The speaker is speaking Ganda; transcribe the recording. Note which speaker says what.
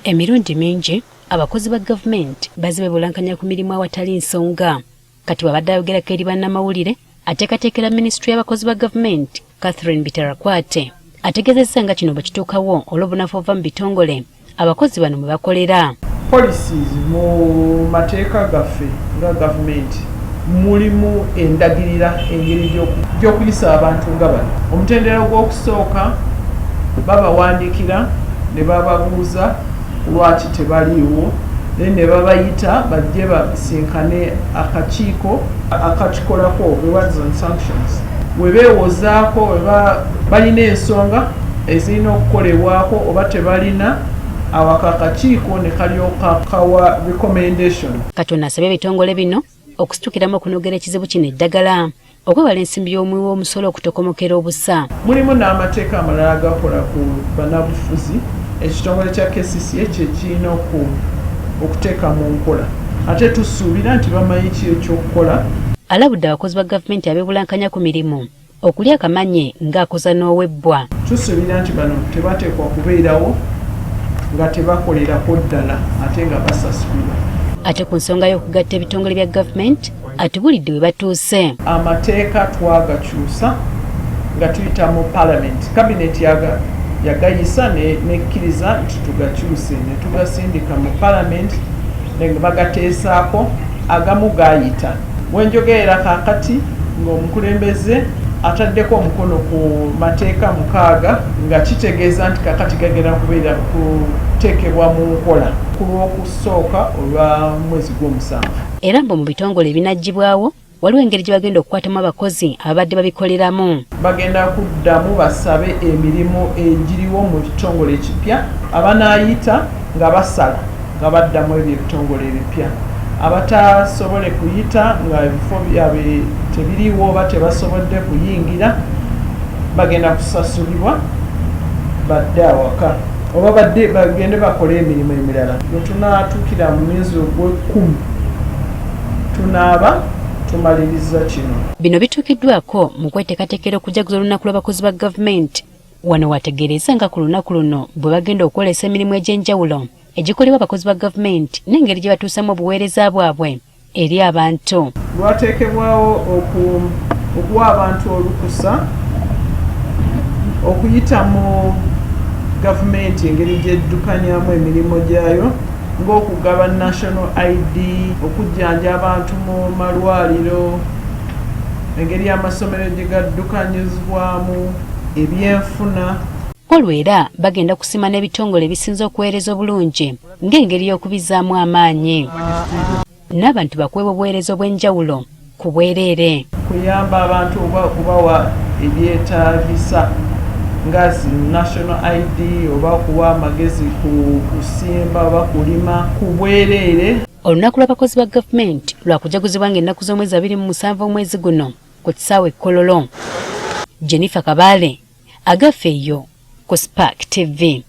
Speaker 1: Emirundi mingi abakozi ba gavumenti bazze bebulankanya ku mirimu awatali nsonga. Kati bw'abadde ayogerako eri bannamawulire, ateekateekera minisitule y'abakozi ba gavumenti Catherine Bitarakwate ategeezezza nga kino bwe kituukawo olw'obunafu obuva mu bitongole abakozi bano mwe bakolera.
Speaker 2: Policies mu mateeka gaffe nga gavumenti mulimu endagirira engeri gy'okuyisa abantu nga bano. Omutendera ogw'okusooka babawandiikira ne bababuuza lwaki tebaliiwo, then ne babayita bajje basinkane akakiiko akakikolako, rewards and sanctions. We beewozaako we balina ensonga ezirina okukolebwako oba tebalina, awaka akakiiko ne kalyoka kawa recommendation.
Speaker 1: Katonda asabye ebitongole bino okusitukiramu okunogera ekizibu kino eddagala okwewala ensimbi y'omuwi w'omusolo okutokomokera obusa.
Speaker 2: Mulimu n'amateeka amalala agakola ku bannabyabufuzi, ekitongole kya KCCA kye kirina okuteeka mu nkola, ate tusuubira nti bamanyi ki ekyokukola.
Speaker 1: Alabudde abakozi ba gavumenti abeebulankanya ku mirimu okulya akamanye ng'akoza n'owebbwa.
Speaker 2: Tusuubira nti bano tebateekwa kubeerawo nga tebakolerako ddala ate nga basasulwa.
Speaker 1: Ate ku nsonga y'okugatta ebitongole bya gavumenti, atubulidde we batuuse.
Speaker 2: Amateeka twagakyusa nga tuyita mu parliament, cabinet yagayisa nekkiriza nti tugakyuse, ne tugasindika mu parliament ne bagateesaako, agamu gayita. Wenjogerera kaakati ng'omukulembeze ataddeko omukono ku mateeka 6, nga kitegeeza nti kakati gagenda kubeera kuteekebwa mu nkola ku lw'okusooka olwa mwezi gw'omusanvu.
Speaker 1: Era mbu mu bitongole ebinaggyibwawo waliwo engeri gye bagenda okukwatamu abakozi ababadde babikoleramu.
Speaker 2: Bagenda kuddamu basabe emirimu egiriwo mu kitongole ekipya, abanaayita nga basala nga baddamu ebyo ebitongole ebipya, abatasobole kuyita nga ebifo byabwe tebiriwo oba tebasobodde kuyingira bagenda kusasulibwa badde awaka oba badde bagende bakole emirimu emirala. Bwe tunaatuukira mu mwezi ogw'ekkumi tunaaba tumaliriza kino.
Speaker 1: Bino bituukiddwako mu kweteekateekera okujaguza olunaku lw'abakozi ba gavumenti. Wano wategeereza nga ku lunaku luno bwe bagenda okwolesa emirimu egy'enjawulo egikolebwa abakozi ba gavumenti n'engeri gye batuusamu obuweereza bwabwe eri abantu.
Speaker 2: Lwateekebwawo okuwa abantu olukusa okuyita mu gavumenti engeri gy'eddukanyamu emirimu gyayo, ng'okugaba national ID, okujjanja abantu mu malwaliro, engeri amasomero gye gaddukanyizibwamu, ebyenfuna.
Speaker 1: Olwo era bagenda kusima n'ebitongole ebisinze okuweereza obulungi ng'engeri y'okubizaamu amaanyi n'abantu bakuweebwa obuweereza obw'enjawulo ku bwereere.
Speaker 2: Kuyamba abantu oba okubawa ebyetaagisa nga zi national ID oba okuwa amagezi ku kusimba oba kulima ku bwereere.
Speaker 1: Olunaku lw'abakozi ba gavumenti lwakujaguzibwa ng'ennaku z'omwezi 27 omwezi guno ku kisaawe Kololo. Jennifer Kabale, Agaffe eyo ku Spark TV.